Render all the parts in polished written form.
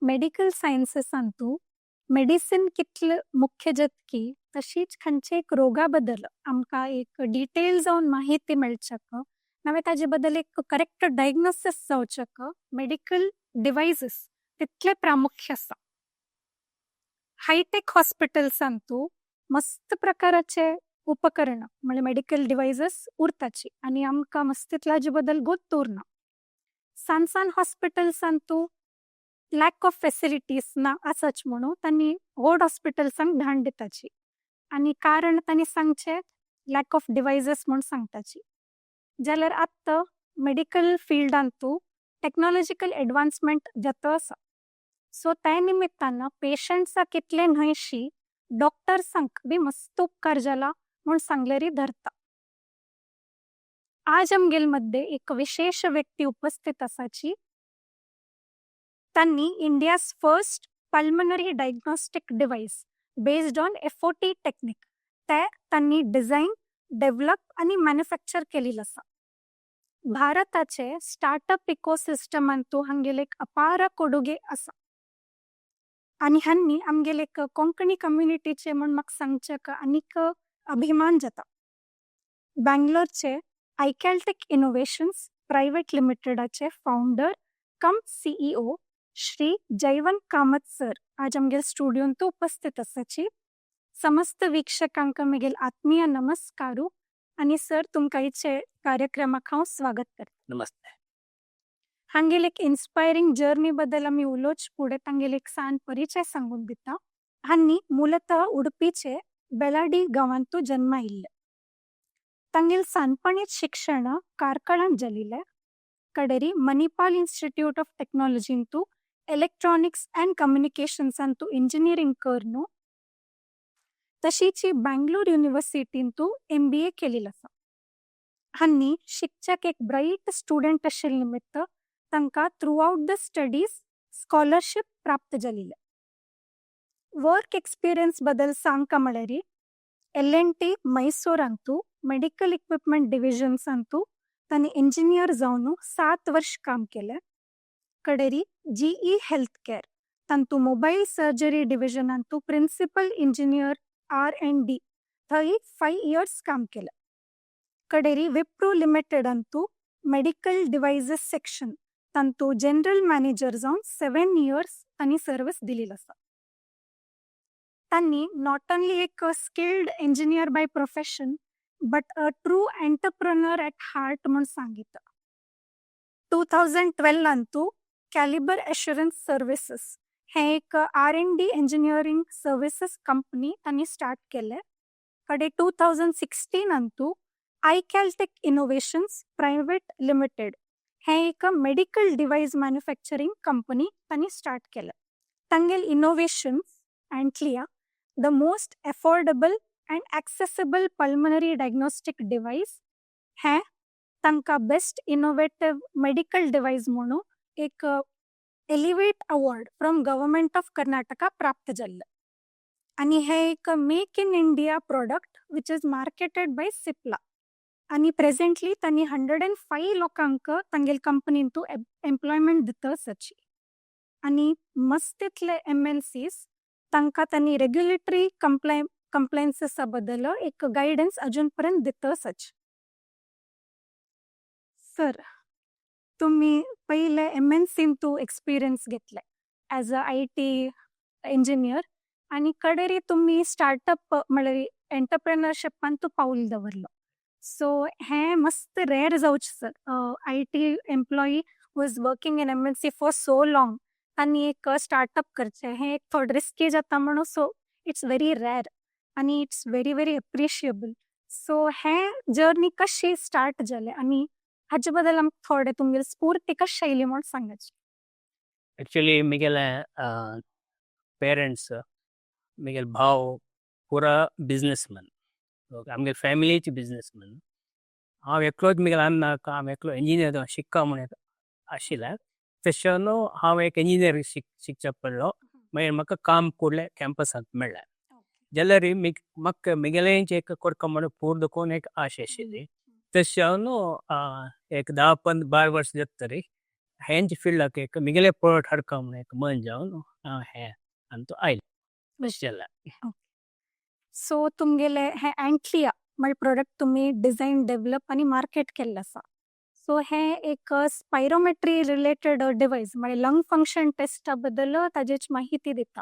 Medical सायन्सीसांतू medicine कितले मुख्य जातकी, तशीच खंयचे एक रोगा बद्दल आमकां एक डिटेल जावन माहिती मेळच्याक, नाल्यार ताजे बद्दल एक करेक्ट डायग्नोसीस जावच्याक मेडिकल डिवायसीस तितले प्रामुख्य आसा. हायटेक हॉस्पिटल्सांतू मस्त प्रकाराचे उपकरण म्हळ्यार मेडिकल डिवायसीस उरताची आनी आमकां मस्त ताजे बद्दल गोत्त उरना. सान सान हॉस्पिटल्सांतू लॅक ऑफ फेसिलिटीज ना आसाच म्हणून तांणी व्हड हॉस्पिटल्सांक धाडून दिताची आनी कारण तांणी सांगचें लॅक ऑफ डिवायसीस म्हूण सांगताची. जाल्यार आतां मेडिकल फिल्डांतू टॅक्नोलॉजिकल एडवान्समेंट जाता आसा. सो त्या निमित्तान पेशंट्साक कितले न्हयशी, डॉक्टर्सांक बी मस्त उपकार जाला म्हूण सांगल्यारी धरता. आज आमगेल मध्ये एक विशेष व्यक्ती उपस्थित आसाची. तांणी India's first pulmonary diagnostic device based on FOT technique ते तांणी डिझायन, डेव्हलप आनी मॅन्युफॅक्चर केलेलं आसा. भारताचे स्टार्टअप इकोसिस्टमांतू हांगेले एक अपार कोडुगे आसा आनी हांणी आमगेले एक कोंकणी कम्युनिटीचे म्हूण म्हाका सांगच्याक आनीक अभिमान जाता. बँगलोरचे आयकॅलटेक इनोव्हेशन्स प्रायव्हेट लिमिटेडाचे फावंडर कम सीईओ श्री जयवंत कामत सर आज आमगेल स्टुडियोंत उपस्थित आसाची. समस्त वीक्षकांक म्हगेल आत्मीय नमस्कारू आनी सर, तुमकां हिचे कार्यक्रमाक हांव स्वागत करता. नमस्ते. हांगेल एक इन्स्पायरींग जर्नी बद्दल आमी उलोवच फुडें तांगेल एक सान परिचय सांगून दिता. हांणी मूलतः उडपीचे बेलाडी गांवांतू जन्म आयिल्ले. तांगेल सानपणीत शिक्षण कार्कळांत जालिले. कडेरी मणिपाल इन्स्टिट्यूट ऑफ टेक्नॉलॉजींतू इलेक्ट्रॉनिक्स अँड कम्युनिकेशन्सांतू इंजिनियरिंग करनु तशीची बँगलोर युनिव्हर्सिटींतू एमबीए केलेलं आसा. हांणी शिकच्याक एक ब्रायट स्टुडंट आशिल्ले निमित्त तांकां through out the studies scholarship प्राप्त जालिले. वर्क एक्सपिरियन्स बद्दल सांगका म्हळ्यार एल एन टी मैसूरांतू मेडिकल इक्विपमेंट डिविजन्सांतू तांणी इंजिनियर जावन 7 वर्ष काम केलें. कडेरी जीई हेल्थ केअर तांतू मोबाईल सर्जरी डिविजनांतू principal engineer R and D थंय 5 इयर्स काम केलें. कडेरी विप्रो लिमिटेडांतू मेडिकल डिवायसीस सेक्शन तांतू जनरल मॅनेजर जावन 7 इयर्स तांणी सर्वीस दिलेली आसा. तांणी not only एक skilled engineer by profession, but a true entrepreneur at heart म्हूण सांगिता. 2012 अंतू कॅलिबर एश्युरन्स सर्विसीस हे एक R and D engineering services company तांणी स्टार्ट केले. कडे 2016 अंतू आयकॅलटेक इनोव्हेशन्स प्रायव्हेट लिमिटेड हे एक मेडिकल डिवायस मॅन्युफॅक्चरिंग कंपनी तांणी स्टार्ट केलं. तांगेल innovations अँटलिया, the most affordable and accessible pulmonary diagnostic device, हे तांकां बेस्ट इनोवेटीव मेडिकल डिवायस म्हणून एक Elevate Award from Government of Karnataka प्राप्त जाल्लें आनी हे एक Make in India product which is marketed by Cipla आनी प्रेझेंटली तांणी 105 लोकांक तांगेल कंपनींतू एम्प्लॉयमेंट दिता आसाची आनी मस्तीतले एमएनसीस तांकां तांणी रेग्युलेटरी कंप्लायन्सेसा बद्दल एक गायडन्स अजून पर्यंत दिता आसाची. सर, तुम्ही पहिले एमएनसीन तू एक्सपिरियन्स घेतले ॲज अ IT engineer आनी कडेरी तुमी स्टार्टअप म्हळ्यार एंटरप्रेनरशिपान तूं पावल दवरलो. सो हें मस्त रेर जावचें sir, IT employee who is working in MNC for so long आनी एक स्टार्टअप करचें हें एक थोडें रिस्की जाता म्हणून, सो it's very rare आनी it's very very appreciable. So हें जर्नी कशी स्टार्ट जालें आनी हाजे बद्दल आमकां थोडें तुमगेली स्फूर्ती कशी आयली म्हूण सांगाची. एक्चुअली मिगेले पेरेंट्स, मिगेल भाव पुरा बिजनेसमॅन. आमगे फॅमिलीची बिजनेसमॅन. हांव एकलोच मिगेले अन्नाक हांव एकलो इंजिनियर शिक्का म्हूण आशिल्लें. तशें न्हू, हांव एक इंजिनियर शिकचो पडलो. मागीर म्हाका काम कुडले कॅम्पसांत मेळ्ळें. जाल्यार म्हाका मिगेलेंच एक करका म्हणून पूर्ण दखून एक आश आशिल्ली. तशें न्हू, एक 10 15 12 वर्स जात तरी हेंच फिल्डाक एक मिगेले प्रोडक्ट हाडका म्हणून एक मन जावन हांव हें अंतू आयलें, अशें जालें. सो तुमगेले हे अँटलिया म्हळ्यार प्रोडक्ट तुमी डिझायन, डेव्हलप आनी मार्केट केल्लें आसा. सो हे एक स्पायरोमेट्री रिलेटेड डिवायस, म्हळ्यार लंग फंक्शन टेस्टा बद्दल ताजेच माहिती दिता.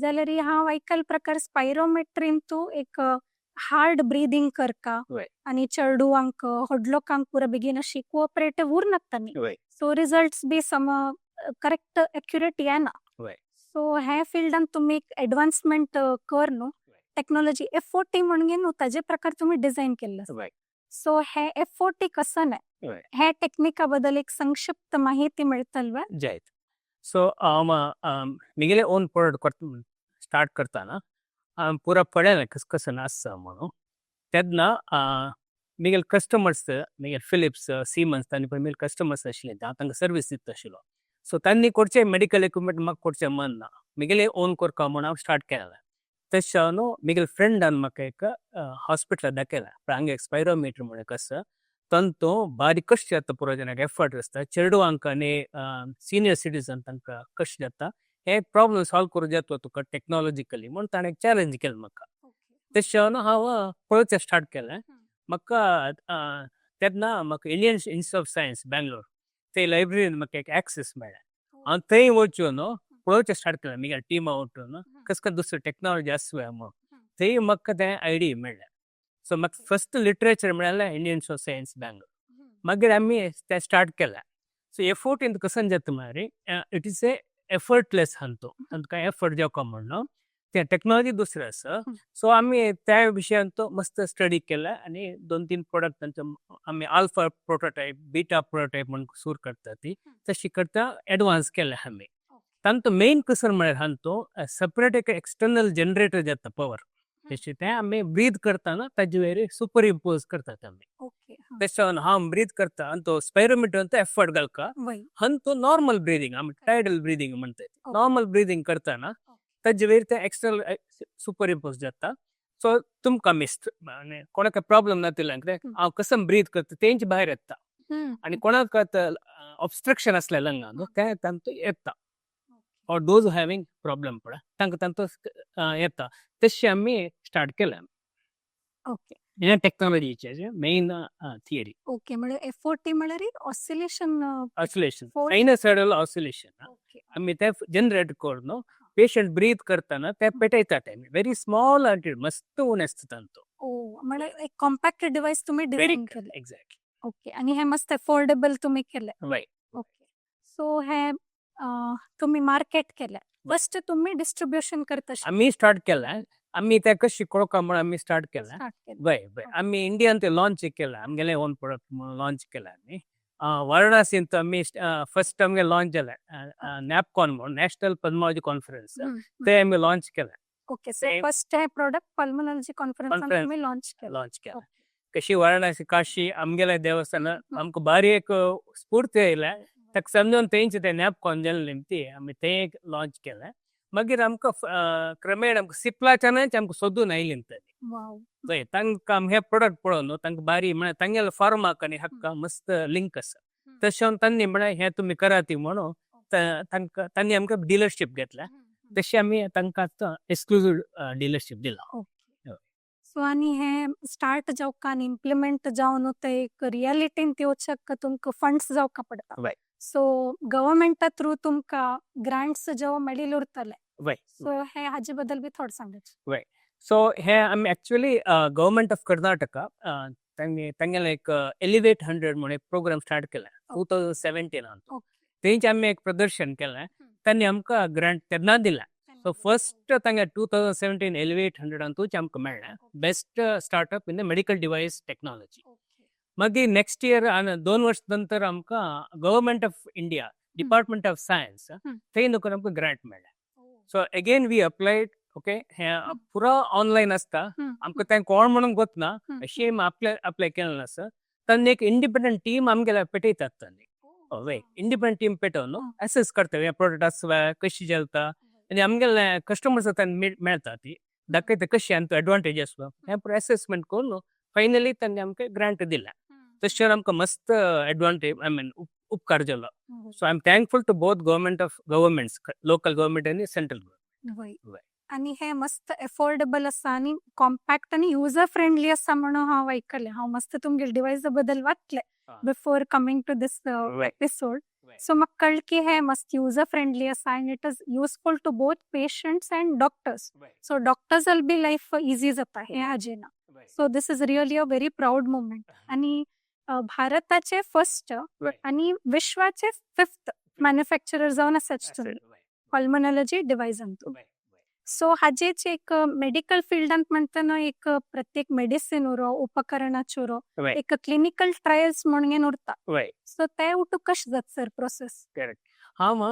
जाल्यार हांव आयकल प्रकार स्पायरोमेट्रीन तूं एक हार्ड ब्रीदिंग करका आनी चेडवांक, व्हड लोकांक पुरा बेगीन अशी कोऑपरेटिव्ह उरनात तांणी. सो रिजल्ट्स बी सम करेक्ट एक्युरेट येना. सो हे फिल्डान तुमी एक एडवान्समेंट कर न्हू, टेक्नॉलॉजी एफओटी म्हणगे न्हू, ताजे प्रकार तुमी डिझायन केल्ले. सो हे एफओटी कसं हे टेक्निका बद्दल एक संक्षिप्त माहिती मेळतल? जायत. सो हांव मिगेले ओन प्रोडक्ट स्टार्ट करताना हांव पुरा पळयलें कस कसं आसा म्हणून. तेन्ना मिगेले कस्टमर्स, मिगेले फिलिप्स, सीमन्स, तांणी पळय मिगेले कस्टमर्स आशिल्ले, हांव तांकां सर्वीस दिता आशिल्लो. सो तांणी करचे मेडिकल इक्विपमेंट म्हाका करचें मन ना, मिगेले ओन करका म्हणून हांव स्टार्ट केलें. तशें न्हू, मिगेले फ्रेंडान म्हाका एक हॉस्पिटलाक दाखयलें, पळय हांगा एक स्पायरोमिटर म्हणून एक आसा, तांतू बारीक कश्ट जाता, पुरो जाणांक एफर्ट आसता, चेडवांक आनी सिनियर सिटीजन तांकां कश्ट जाता, हे प्रॉब्लम सॉल्व करूं जाता तुका टेक्नॉलॉजिकली म्हणून ताणें एक चॅलेंज केलें म्हाका. तशें हांव पळोवचें स्टार्ट केलें. म्हाका तेन्ना म्हाका Indian institute of science, Bangalore, ते लायब्ररीन म्हाका एक एक्सेस मेळ्ळें. हांव थंय वचून पळोवचें स्टार्ट केलें, मिगेले टिमा वचून कस कस दुसरी टेक्नॉलॉजी आसुया म्हणून. थंय म्हाका तें आयडिया मेळ्ळें. सो म्हाका फस्ट लिटरेचर मेळ्ळें Indian institute of science, Bangalore. मागीर आमी तें स्टार्ट केलें. सो एफओटीन कसन जाता म्हळ्यार it is a effortless आहा, तो तांकां कांय एफर्ट जावका म्हणून ते टेक्नॉलॉजी दुसरें आसा. सो आमी त्या विशयान तो मस्त स्टडी केला आनी दोन तीन प्रोडक्ट तांचे आमी आल्फा प्रोटोटायप, बीटा प्रोटोटायप म्हणून सुरू करता, ती तशी करता एडवान्स केले आमी. तांचो मेन कसर म्हळ्यार हांतो सेपरेट एक एक्सटर्नल जनरेटर जाता पवर, तशें तें आमी ब्रीद करतना ताजे वयर सुपर इम्पोज करतात आमी. तशें हांव ब्रीद करता आनी तो स्पायरोमिटर तो एफर्ट घालका. हन तो नॉर्मल ब्रिदींग, आमी टायडल ब्रिदींग म्हणटात, नॉर्मल ब्रिदींग करतना ताजे वयर ते एक्सटर्नल सुपर इम्पोज जाता. सो तुमकां मिस्ट कोणाक प्रॉब्लम नातिल्ल्यान कित्याक हांव कसम ब्रीद करता तेंच भायर येता आनी कोणाक ऑब्स्ट्रक्शन आसलें लंगान तें तांचो येता, ऑर those having problem पळय तांकां तांचो येता. तशें आमी स्टार्ट केलें. हें टॅक्नॉलॉजीचें मेन थियरी. ओके, म्हळ्यार एफओटी म्हळ्यार ऑसिलेशन? Oscillation, सायनसायडल oscillation. आमी ते जनरेट करून पेशंट ब्रीथ करतना ते पेटयतात. व्हेरी स्मॉल, मस्त उणें आसता तांचो. ओ, म्हळ्यार एक कॉम्पॅक्ट डिवायस तुम्ही व्हेरी डिझाईन केले. एक्झॅक्टली. ओके, आणि हे मस्त अफोर्डेबल तुम्ही केले. ओके, सो हे तुम्ही मार्केट केले, फर्स्ट तुम्ही डिस्ट्रीब्युशन करता? आमी स्टार्ट केलें, आमी ते कशी कळोवका म्हणून आमी स्टार्ट केलें. स्टार्ट केलें. वय वय आमी इंडियान ते लॉन्च केलें, आमगेलें ओन प्रोडक्ट म्हणून लॉन्च केलें आमी. वाराणसींत आमी फर्स्ट आमगे लॉन्च जालें, नॅपकॉन म्हणून, नॅशनल पल्मोलॉजी कॉन्फरन्स, ते आमी लॉन्च केलें. ओके, सो फर्स्ट हे प्रोडक्ट पल्मोनॉलॉजी कॉन्फरन्स Conference. तुम्ही लॉन्च केलं. लॉन्च केलें. कशी वाराणसी, काशी आमगेले देवस्थान आमकां बारी एक स्फूर्ती आयल्या, ताका समजून तेंचे ते नॅपकॉन जालें निमती आमी तें एक लॉन्च केलें. मागीर आमकां क्रमेण आमकां सिप्लाच्यानच आमकां सोदून आयलीं तांणी. पळय तांकां आमी हे प्रोडक्ट पळोवन तांकां बारी, म्हळ्यार तांगेले फार्माक आनी हाका मस्त लिंक आसा. तशें तांणी म्हळ्यार हें तुमी करात म्हणून तांकां तांणी आमकां डिलरशीप घेतल्या. तशें आमी तांकां आतां एक्सक्लुजीव डिलरशीप दिला. ओके, सो आनी हे स्टार्ट जावका आनी इम्प्लिमेंट जावन ते एक रियलिटीन येवच्याक तुमकां फंड्स जावका पडटा. सो गव्हर्मेंटा थ्रू तुमकां ग्रांट्स जेव्हा मेळिल्ले उरतले. सो हे हाजे बद्दल बी थोडं सांगात. सो हे आमी एक्चुअली गव्हर्मेंट ऑफ कर्नाटका तांगे तांगेले एक एलिवेट 100 म्हणून एक प्रोग्राम स्टार्ट केला 2017. तेंचे आमी एक प्रदर्शन केलें, तांणी आमकां ग्रांट तेन्ना दिला. सो फर्स्ट तांगे 2017 एलिवेट 100 आमकां मेळ्ळें best startup in the medical device technology. मागीर नेक्स्ट इयर, 2 वर्स नंतर आमकां Government of India, Department of Science, थंय नुकून आमकां ग्रांट मेळ्ळें. So again we applied. Okay, हें पुरो ऑनलायन आसता, आमकां तें कोण म्हणून गोतना, अशें आपले अप्लाय केलें आसा. तांणी एक इंडिपेंडंट टीम आमगेले पेटयतात. तांणी हय इंडिपेंडंट टीम पेटोवन एसेस करता, हे प्रोडक्ट आसा कशी चलता आनी आमगेले कस्टमर्स तांणी मेळटा, ती दाखयता कशी आनी एडवांटेज आसा. हें पुरो एसेसमेंट करून फायनली तांणी आमकां ग्रांट दिला. तशें आमकां मस्त एडवांटेज, I mean, उपकार जालो. So I am thankful to both government of governments, local government आनी सेंट्रल गव्हर्मेंट. वय, आनी हे मस्त एफोर्डेबल आसा आनी कॉम्पॅक्ट आनी युजर फ्रेंडली आसा म्हणून हांव आयकलें. हांव मस्त तुमगेले डिवायसा बद्दल वाचलें before coming to this episode. So म्हाका कळ्ळें की हे मस्त युजर फ्रेंडली आसा and it is useful to both patients and doctors. So डॉक्टर्साल B life easy जाता हे हाजेन. So this is really a very proud moment. आनी भारताचे फर्स्ट आनी विश्वाचे फिफ्थ मॅन्युफॅक्चरर जावन आसाच तुमी पल्मोनॉलॉजी डिवायसान. सो हाजेच एक मेडिकल फिल्डांत म्हणटना एक प्रत्येक मेडिसिन उरो, उपकरणाचे उरो, एक क्लिनिकल ट्रायल्स म्हणून उरता. सो ते उठू कशें जाता सर प्रोसेस? हांव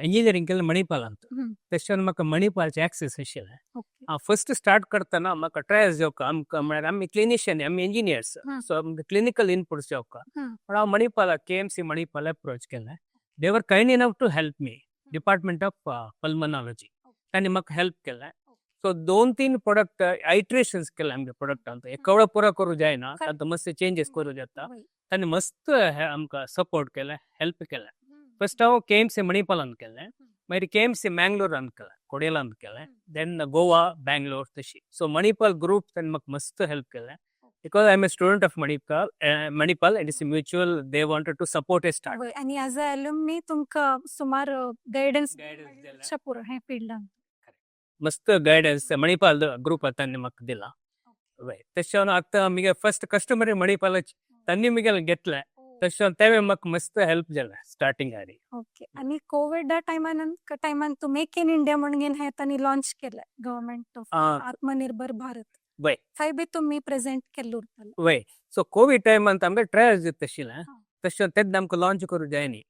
इंजिनियरींग केलें मणिपालांत. तशें म्हाका मणिपालचे एक्सेस आशिल्लें. हांव फर्स्ट स्टार्ट करतना म्हाका ट्रायल्स जावका आमकां, म्हळ्यार आमी क्लिनिशियन, आमी इंजिनियर्स, सो आमकां क्लिनिकल इनपुट्स जावका. पण हांव मणिपाला, केएमसी मणिपाल अप्रोच केलें. They were kind enough to help me, department of pulmonology. तांणी म्हाका हेल्प केलें. सो दोन तीन प्रोडक्ट आयट्रेशन्स केले आमगे प्रोडक्टांत. एकावडो पुरो करूं जायना, तातूंत मस्त चेंजीस करूं जाता. तांणी मस्त आमकां सपोर्ट केलें, हेल्प केलें. फर्स्ट हांव केएमसी मणिपालान केलें, मागीर केएमसी मँगलोरान केलें, कोडेलान केलें, then Goa, Bangalore तशी. सो मणिपाल ग्रुप तांणी म्हाका मस्त हेल्प केलें because I am a student of Manipal. Manipal, it is mutual, they wanted to support a start. वय, आनी एज अ एल्युमनी तुमकां सुमार गायडन्स Guidance दिलें. पुरो हे फिल्डान. मस्त गायडन्स मणिपाल ग्रुप तांणी म्हाका दिला. वय, तशें आतां आमगे फर्स्ट कस्टमर मणिपालाची तांणी मुगेले घेतलें. तशें तेवें म्हाका मस्त हेल्प जालें स्टार्टिंग आनी. ओके, आणि कोविड टायमान टायमान तू मेक इन इंडिया म्हणून हे तांणी लॉन्च केलें, गव्हर्मेंट ऑफ आत्मनिर्भर भारत. थंय बी तुमी प्रेझेंट केल्ले उरतले. वय, सो कोवीड टायमान आमकां ट्रायल्स जाता आशिल्लें. तशें तेन्ना आमकां लॉन्च करूं जायनी.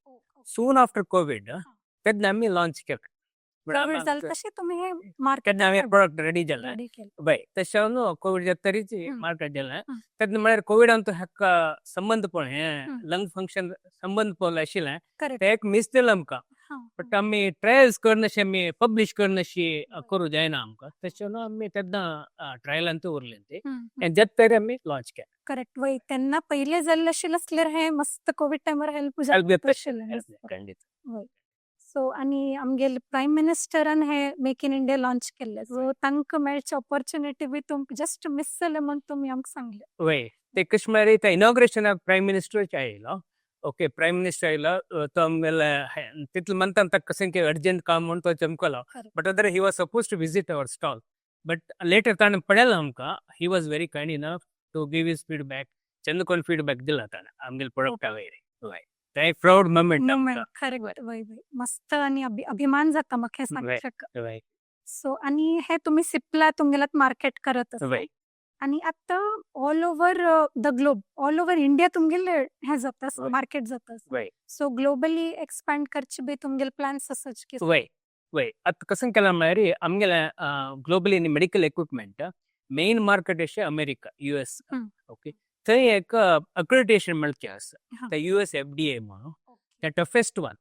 सून आफ्टर कोवीड तेन्ना आमी लॉन्च केलें. कोविड जालें तशें तुमी हे मार्केट तेन्ना हांवें प्रोडक्ट रेडी जालें. रेडी केलें. वय, तशें कोवीड जाता तरीच मार्केट जालें. तेन्ना म्हळ्यार कोविडान हाका संबंद पळय हें लंग फंक्शन संबंद पळय आशिल्लें. ते एक मिस जालें आमकां. बट आमी ट्रायल्स करनाशी, आमी पब्लिश करनाशी करूं जायना आमकां. तशें आमी तेन्ना ट्रायलांत उरलें ती आनी जाता तरी आमी लॉन्च केलें. करेक्ट, वय, तेन्ना पयले जाल्ले आशिल्लें आसल्यार हे मस्त कोविड टायमार हेल्प हेल्प जाता आशिल्लें. खंडीत. सो आनी आमगेले प्रायम मिनिस्टरान हे मेक इन इंडिया लॉन्च केल्ले, सो तांकां मेळचे ऑपॉर्च्युनिटी बी तुमकां जस्ट मिस जालें म्हूण तुमी आमकां सांगलें. वय, ते कशें म्हळ्यार ते इनॉग्रेशनाक प्रायम मिनिस्टर आयलो. ओके, प्रायम मिनिस्टर आयलो तो आमगेले तितलें म्हणटा ताका कशें की अर्जंट काम म्हूण तो चमकलो. But other he was suppose to visit our stall, but later ताणें पळयलो आमकां. He was very kind enough to give his feedback. Chand कोण फीडबॅक दिला ताणें आमगेले प्रोडक्टा वयर. वय, ते एक प्रावड मोमेंट आमकां. करेक्ट, वय वय, मस्त आनी अभिमान जाता म्हाका हें सांगच्याक. सो आनी हे तुमी सिप्ला तुमगेल्यात मार्केट करत आसा. आनी आतां all over the globe, all over India तुमगेले हें जाता, मार्केट जाता. सो ग्लोबली एक्सपांड करचे बी तुमगेले प्लॅन्स आसाच की? वय वय, आतां कशें केलां म्हळ्यार आमगेले globally medical equipment main market अशें अमेरिका, यूएस. ओके, थंय एक अक्रेडिटेशन मेळचें आसा, ते यूएस एफडीए म्हणून. ते टफेस्ट वन.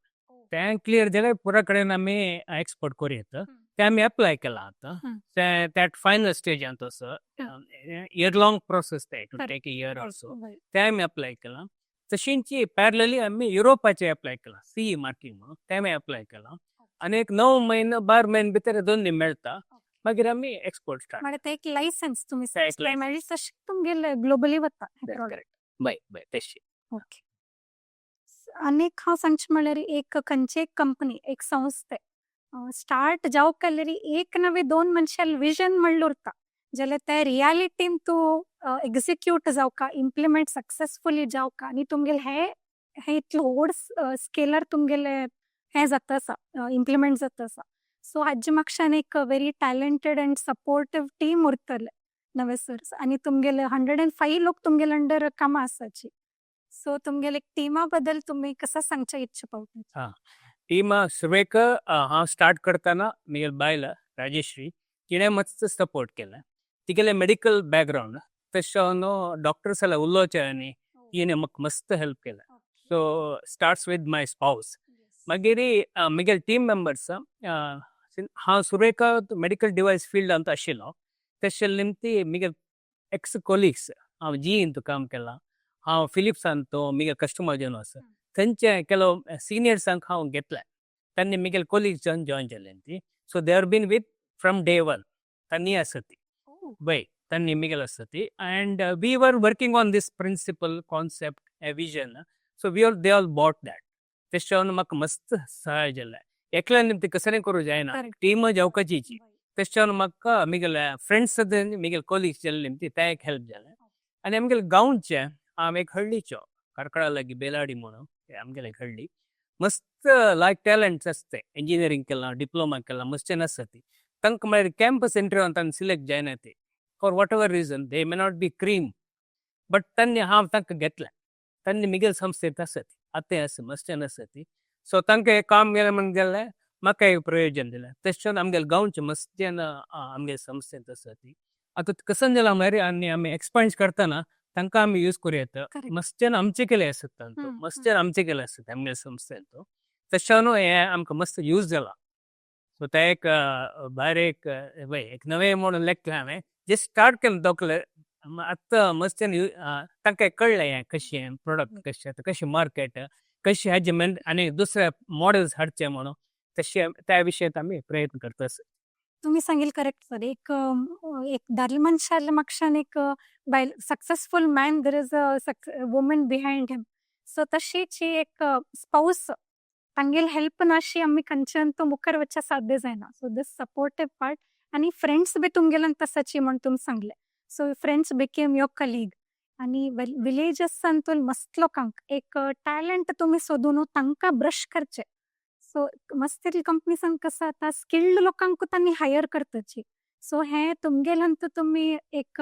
तें क्लियर जाल्यार पुरा कडेन आमी एक्सपोर्ट करूं येता. ते आमी अप्लाय केलां आतां. ते that final स्टेजांत आसा. इयर लॉंग प्रोसेस ते, to take a year also. ते आमी अप्लाय केलां. तशींच पॅरलली आमी युरोपाचे अप्लाय केलां, सीई मार्किंग म्हणून, ते आमी अप्लाय केलां. आनी एक 9 म्हयनो 12 म्हयने भितर दोन मेळटा, मागीर आमी एक्सपोर्ट स्टार्ट. म्हळ्यार ते एक लायसन्स तुमी ते एक license. मेळ्ळी तशें तुमगेले ग्लोबली वता हे product. वय वय, तशी. ओके, आनीक हांव सांगचें म्हळ्यार एक खंयची एक कंपनी, एक संस्थे स्टार्ट जावंक जाल्यार एक नवे दोन मनशां विजन म्हणलं उरता, जाल्यार ते रियालिटीन तूं एक्झिक्यूट जावका, इम्प्लिमेंट सक्सेसफुली जावका आनी तुमगेले हे हे इतलो व्हड स्केलार तुमगेले हें जाता आसा, इम्प्लिमेंट जाता आसा. सो हाजे मागच्यान एक very talented and supportive team उरतले नवे सर. आनी तुमगेले 105 लोक तुमगेले अंडर कामां आसाची. सो तुमगेले टिमा बद्दल तुमी कसो सांगचे इच्छा पावता? टीम सुरवेक हांव स्टार्ट करतना म्हगेले बायल राजेश्री, तिणें मस्त सपोर्ट केलें. तिगेलें मेडिकल बॅकग्रावंड, तशें न्हू डॉक्टर्स जाल्यार उलोवचें आनी तिणें म्हाका मस्त हेल्प केलें. So starts with my spouse. मागीर म्हगेले टीम मेंबर्स, हांव सुरवेक मेडिकल डिवायस फिल्डांत आशिल्लो, तशें निमती म्हगे एक्स कोलिग्स, हांव जीईंत काम केलां, हांव फिलिप्सांत म्हगे कस्टमर जेन्ना आसा. थंयचे ಕೆಲವು सिनियर्सांक हांव घेतले. तांणी मिगेल कोलिग्स जावन जॉयन जाले ती. So they are been with from day one. तांणी आसा ती वय, तांणी मिगेल आसा ती and we were working on this principle, concept, a vision. So we all they all bought that. तेश म्हाका मस्त सहाय जालें. एकल्यान ती कसलें करूं जायना. टीम जावकाची. तेश म्हाका मिगेले फ्रेंड्स, मिगेल कोलिग्स जाल्ले ती, ते एक हेल्प जालें. आनी आमगेले गांवचे, हांव एक हळ्ळीचो, कार्कळा लागीं बेलाडी म्हणून आमगेले एक हळ्ळी. मस्त लायक टॅलंट्स आसते, इंजिनियरींग केलां, डिप्लोमा केलां, मस्त आसता ती. तांकां मागीर कॅम्पस इंटरव्यू तांकां सिलेक्ट जायना ती. For whatever reason, they may not be cream, but तांणी हांव तांकां घेतलें. तांणी मिगेल संस्थेंत आसत, आतां आसा, मस्त आसा ती. सो तांकां एक काम गेलें म्हण गेलें, म्हाका एक प्रयोजन दिलें. तशें आमगेले गांवचे मस्त जन आमगे संस्थेंत आसा ती. आतां कसन जालां म्हळ्यार, आनी आमी एक्सपांड करतना तांकां आमी यूज करूं येता. मस्त जन आमचे केले आसत तांचो, मस्त जन आमचे केले आसत आमगे संस्थेंत. तशें न्हू, हें आमकां मस्त यूज जाला. सो ते एक भायर एक वय एक नवें म्हणून लेखलें हांवें. जस्ट स्टार्ट केलें दोकले. आतां मस्त तांकां कळ्ळें हें कशें प्रोडक्ट कशें आतां, कशें मार्केट कशें, हाजे मेन आनी दुसरे मॉडेल्स हाडचे म्हणून तशें त्या विशयांत आमी प्रयत्न करता. तुम्ही सांगेल करेक्ट सर. एक एक दादले मनशाल्या मागच्यान एक बायल, successful man, there is a woman behind him. So तशीच ही एक स्पाउस, तांगेल हेल्प नाशी आमी खंयच्यान तो मुखार वचच्या साध्य जायना. सो दीस सपोर्टीव पार्ट आनी फ्रेंड्स बी तुमगेल्यान तसाची म्हण तुमी सांगले. So friends became your colleague. आनी विलेजसांतून मस्त लोकांक एक टॅलंट तुमी सोदून तांकां ब्रश करचे. सो मस्त कंपनीसान कसं आता, स्किल्ड लोकांक तांणी हायर करताची. सो हे तुमगेल्यान तुमी एक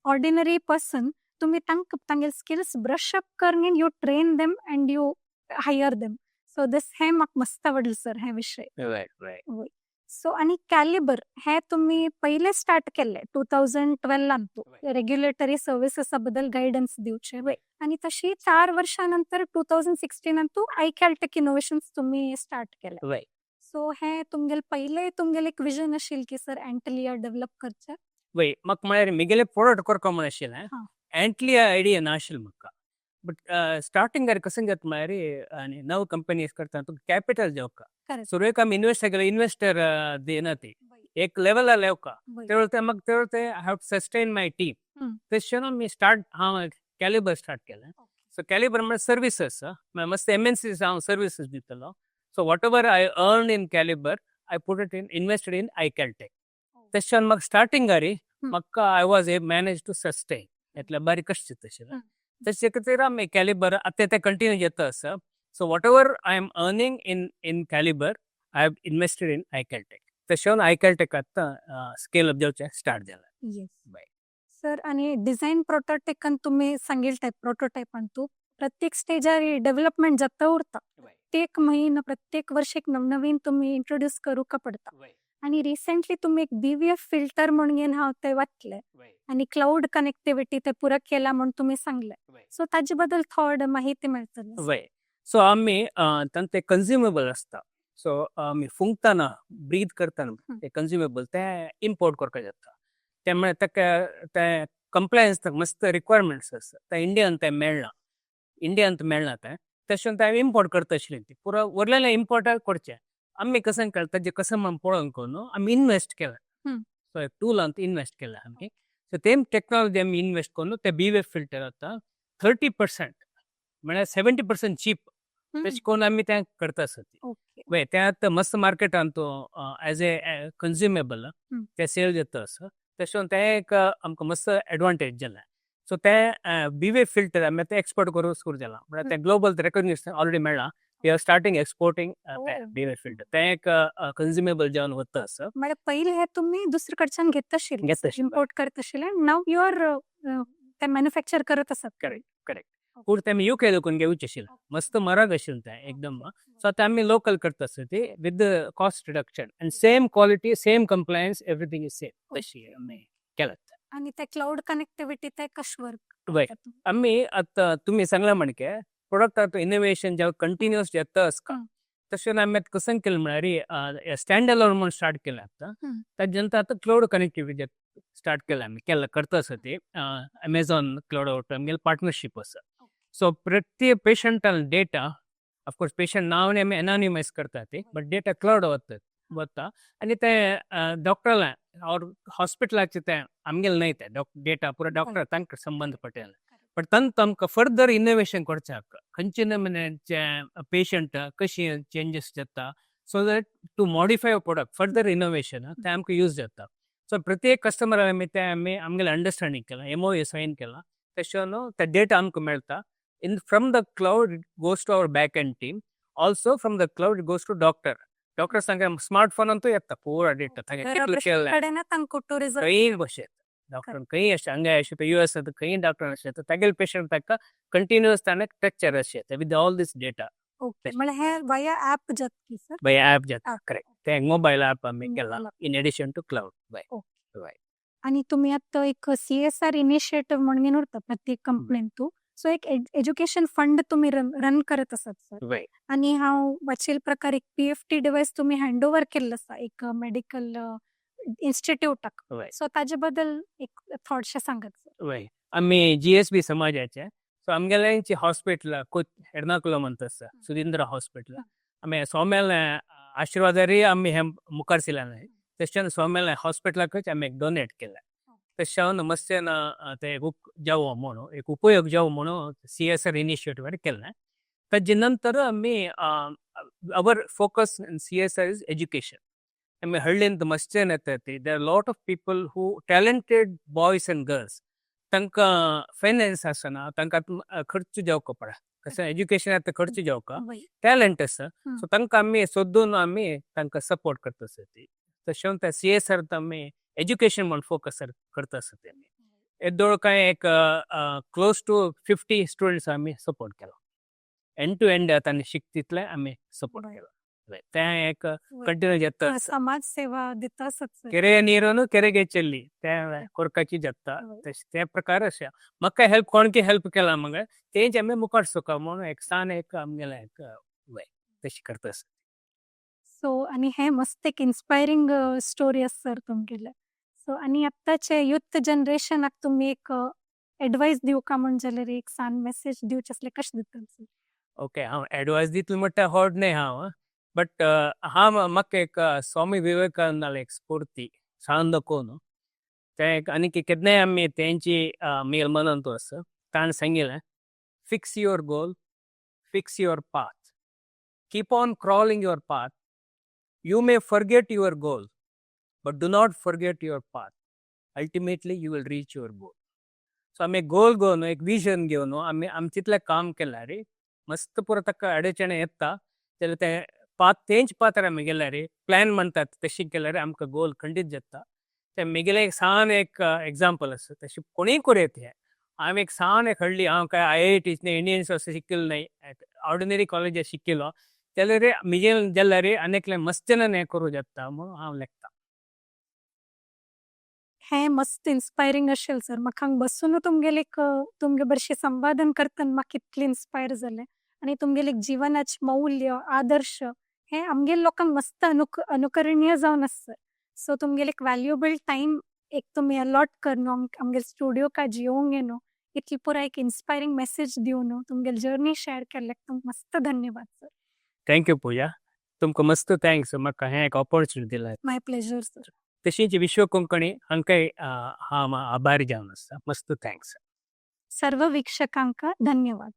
ऑर्डिनरी पर्सन, तुमी तांकां तांगेले स्किल्स ब्रश अप करून you train them and you hire them. So this हे म्हाका मस्त आवडलं सर हे विशय. रायट रायट सो आनी कॅलिबर हे तुम्ही पहिले स्टार्ट केले 2012लान रेग्युलेटरी सर्विसेसा बद्दल गायडन्स दिवचे. आणि तशी 4 वर्षानंतर 2016 तू आयकॅलटेक इनोव्हेशन्स तुम्ही स्टार्ट केले. सो हे तुमगेले पहिले तुमगेले एक विजन आशिल्लें की सर अँटलिया डेव्हलप करचे? वय, म्हाका म्हळ्यार मिगेले प्रोडक्ट करको म्हण आशिल्लें. अँटलिया आयडिया नाशिल्लें म्हाका. बट स्टार्टिंगार कसं जाता म्हळ्यार, आनी नव कंपनीज करता तुका कॅपिटल जावका. सुरवेक आमी इन्वेस्ट केले, इन्वेस्टर दिना ती. एक लेवलार येवका. तेवळ म्हाका तेवळ ते I have to sustain my team. तशें आमी स्टार्ट हांव कॅलिबर स्टार्ट केलें. सो कॅलिबर म्हळ्यार सर्विसीस, मस्त एमएनसी हांव सर्विसीस दितलो. So whatever I earn in Caliber, I put it in invested in iCalTech. तशें म्हाका स्टार्टिंगारी म्हाका I was a manage to sustain. इतलें बारीक कशें तशें. तशें खातीर आमी कॅलिबर आतां ते कंटिन्यू जाता आसा. So whatever I am earning in Caliber, I have invested in iCalTech. तशें आयकॅलटेक आतां स्केल अप जावचें स्टार्ट जालां. बाय. सर, आणि डिझाईन प्रोटोटायपान तुम्ही सांगेल टायप प्रोटोटायपान तू प्रत्येक स्टेजार डेव्हलपमेंट जाता उरता. प्रत्येक महिना, प्रत्येक वर्ष एक नवनवीन तुम्ही इंट्रोड्यूस करूका पडता. आणि रिसेंटली तुम्ही एक बीव्हीएफ फिल्टर म्हणून हांव ते वाचले आणि क्लाउड कनेक्टिव्हिटी ते पुरा केला म्हणून तुम्ही सांगले. सो ताजे बद्दल थोड माहिती मेळटली? वय, सो आमी तांचे कन्ज्युमेबल आसता. सो आमी फुंकतना, ब्रीद करतना ते कन्ज्युमेबल ते इम्पोर्ट करपाक जाता. ते म्हळ्यार ताका ते कंप्लायन्स मस्त रिक्वायरमेंट्स आसा. ते इंडियान ते मेळना, इंडियान मेळना ते. तशें ते इम्पोर्ट करता आशिल्ले ती पुरो उरलेले इम्पोर्ट करचे. आमी कसं केलें, ताजे कसं म्हण पळोवन करून आमी इन्वेस्ट केलें. सो एक टूलांत इन्वेस्ट केलें आमी. सो तेम टेक्नॉलॉजी आमी इन्वेस्ट करून ते बीव्हीएफ फिल्टर आतां 30% म्हळ्यार 70% चीप तशें करून आमी तें करता आसा ती. वय, ते आतां मस्त मार्केटान तो एज ए कन्ज्युमेबल ते सेल जाता आसा. तशें करून तें एक आमकां मस्त एडवांटेज जालें. सो ते बीव्हीएफ फिल्टर आमी आतां एक्सपोर्ट करूंक सुरू जालां. म्हळ्यार तें ग्लोबल रेकग्निशन ऑलरेडी मेळ्ळां. We are starting exporting BVF filter. तें एक कन्ज्युमेबल जावन वता आसा. म्हळ्यार पहिले हे तुम्ही दुसरीकडच्यान घेत आशिल्ले? घेत आशिल्ले. इम्पोर्ट करत आशिल्ले. नाव you are ते मॅन्युफॅक्चर करत आसात. करेक्ट करेक्ट पूण ते आमी युके लोकून घेवचे आशिल्लें. मस्त म्हारग आशिल्लें तें एकदम. सो आतां आमी लोकल करता आसा ती with cost reduction and same quality, same compliance, everything is same. तशी आमी केलात. आणि ते क्लाउड कनेक्टिव्हिटी ते कशें वर्क? वय, आमी आतां तुमी सांगला म्हणके प्रोडक्ट आतां इनोवेशन जेन्ना कंटिन्युअस येता आसता, तशें आमी आतां कसं केलें म्हळ्यार, स्टँड अलोन म्हूण स्टार्ट केलें आतां. ताजे नंतर आतां क्लाउड कनेक्टिविटी स्टार्ट केलें आमी, केल्लें करता आसा ती. अमेझॉन क्लाउड आमगेले पार्टनरशीप आसा. सो प्रत्येक पेशंटान डेटा, ऑफकोर्स पेशंट नांव आमी एनॉनिमायज करतात ती, बट डेटा क्लाउड वता वता आनी ते डॉक्टराला और हॉस्पिटलाचे ते आमगेले न्हय, ते डेटा पुरा डॉक्टर तांकां संबंद पटेल, बट तांकां आमकां फर्दर इनोवेशन करच्याक खंयचे नमुन्याचे पेशंट कशी चेंजीस जाता, so that to modify a product, further innovation ते आमकां यूज जाता. सो प्रत्येक कस्टमर आमी ते आमी आमगेले अंडरस्टँडींग केलां, एमओयू सायन केलां. तशें न्हू ते डेटा आमकां मेळटा in from the cloud goes to our back end team, also from the cloud goes to doctor. Doctor सांगे स्मार्ट फोनांतूय येता पुरा डेटा. घरा कडेन तांकां टुरिझम खंय बशेत डॉक्टर, खंय अशें हांगा अशें यूएस खंय डॉक्टर अशें तागेले पेशंट ताका कंटिन्युअस ताणें टचर अशें येता with all this data. Okay, म्हळ्यार हे वया ऍप जातकी सर? बाय ऍप जाता, करेक्ट. ते मोबायल ऍप आमी केला इन एडिशन टू क्लाउड बाय. आणि तुम्ही आता एक सीएसआर इनिशिएटिव्ह म्हणून उरता प्रत्येक कंपनीन, सो एक एज्युकेशन फंड तुम्ही रन करत आसात सर. आणि हांव वाचिल प्रकार एक पीएफटी डिवायस तुम्ही हँड ओव्हर केल्लो आसा एक मेडिकल इन्स्टिट्यूटाक. सो ताजे बद्दल एक थोडेशें सांगात सर. वय, आमी जीएसबी समाजाचे. सो आमगेल्यांची हॉस्पिटल एर्नाकुलम ಅಂತ आसा, सुधींद्र हॉस्पिटल. आमी स्वाम्याले आशिर्वादारी आमी हे मुखार सरले. तशें स्वाम्याले हॉस्पिटलाकच आमी एक डोनेट केलें. तशें मस्तेन ते जावो म्हणून, एक उपयोग जावो म्हणून सीएसआर इनिशिएटिव्ह केलें. ताजे नंतर आमी our focus in CSR is education. आमी हಳ್ಳಿಂದ ಮಸ್ತ್ येता, there lot of people who talented boys and girls, तांकां फायनान्स आसना, तांकां खर्च जावंक पडा. कशें एज्युकेशन आतां खर्च जावका, टॅलंट आसा. सो तांकां आमी सोदून आमी तांकां सपोर्ट करता आसा ती. तशें त्या सीएसआर आमी एज्युकेशन म्हण फोकस करता आसा ते. आमी येदोळ कांय एक क्लोज टू 50 स्टुडंट्स आमी सपोर्ट केलो. एंड टू एंड तांणी शिकतितले आमी सपोर्ट केलो. तें एक कंटिन्यू जाता. समाज सेवा दिता आसात सर. ಕೆರೆಯ ನೀರನ್ನು ಕೆರೆಗೆ ಚೆಲ್ಲಿ, ते कोरकाची जाता. तशें ते प्रकार अशें म्हाका हेल्प कोणकी हेल्प केला मगे तेंच आमी मुखार सरता म्हणून एक सान एक आमगेलें एक वय तशें करता आसा. सो आणि हे मस्त एक इन्स्पायरिंग स्टोरी आसा सर तुमगेले. सो आणि आत्ताचे युथ जनरेशनाक तुमी एक एडवायस दिवका म्हण जाल्यार, एक सान मेसेज दिवचे आसले, कशें दितले सर? ओके, हांव एडवायस दितलो म्हणटा होड न्हय हांव, बट हांव म्हाका एक स्वामी विवेकानंदाले एक स्फूर्ती सांदकोन ते एक आनी केन्नाय आमी तेंची मेल मनंत आसा. ताणें सांगिल्लें, "Fix your goal, fix your path, keep on crawling your path. You may forget your goal, but do not forget your path. Ultimately you will reach your goal." So आमी गोल घेवन, एक विजन घेवन आमी आमचे काम केल्यार मस्त पुरो ताका अडचणे येता जाल्यार ते पाथ तेंच पाथार आमी गेल्यार, प्लॅन म्हणटात तशें केल्यार आमकां गोल खंडीत जाता. ते म्हगेलें एक सान एक एग्जाम्पल आसा. तशें कोणूय करूं येता हें. हांवें एक सान एक हळ्ळी, हांव काय आयआयटी इंडियन शिकिल्लो न्हय, ऑर्डिनरी कॉलेजात शिकिल्लो, जाल्यार म्हजे जाल्यार आनी एकलें मस्तेन हें करूं जाता म्हणून हांव लेखता. हें मस्त इन्स्पायरिंग आशिल्लें सर. म्हाका हांगा बसून तुमगेले एक तुमगे बरशी संवादन करतना म्हाका इतलें इन्स्पायर जालें आनी तुमगेले एक जिवनाचे मौल्य, आदर्श हे आमगेले लोकांक मस्त अनुकरणीय जावन आसा सर. सो तुमगेले एक व्हॅल्युएबल टायम एक तुमी अलॉट करून आमगेले स्टुडियो काजी येवंक न्हू, इतली पुराय एक इन्स्पायरिंग मेसेज दिवन तुमगेले जर्नी शेअर केल्ल्याक तुमकां मस्त धन्यवाद sir. Thank you पुजा, तुमकां मस्त thanks, म्हाका हें एक ऑपॉर्चुनिटी दिला. My pleasure sir. तशीच विश्व कोंकणी हांकांय हांव आभारी जावन आसा. मस्त thanks. सर्व वीक्षकांका धन्यवाद.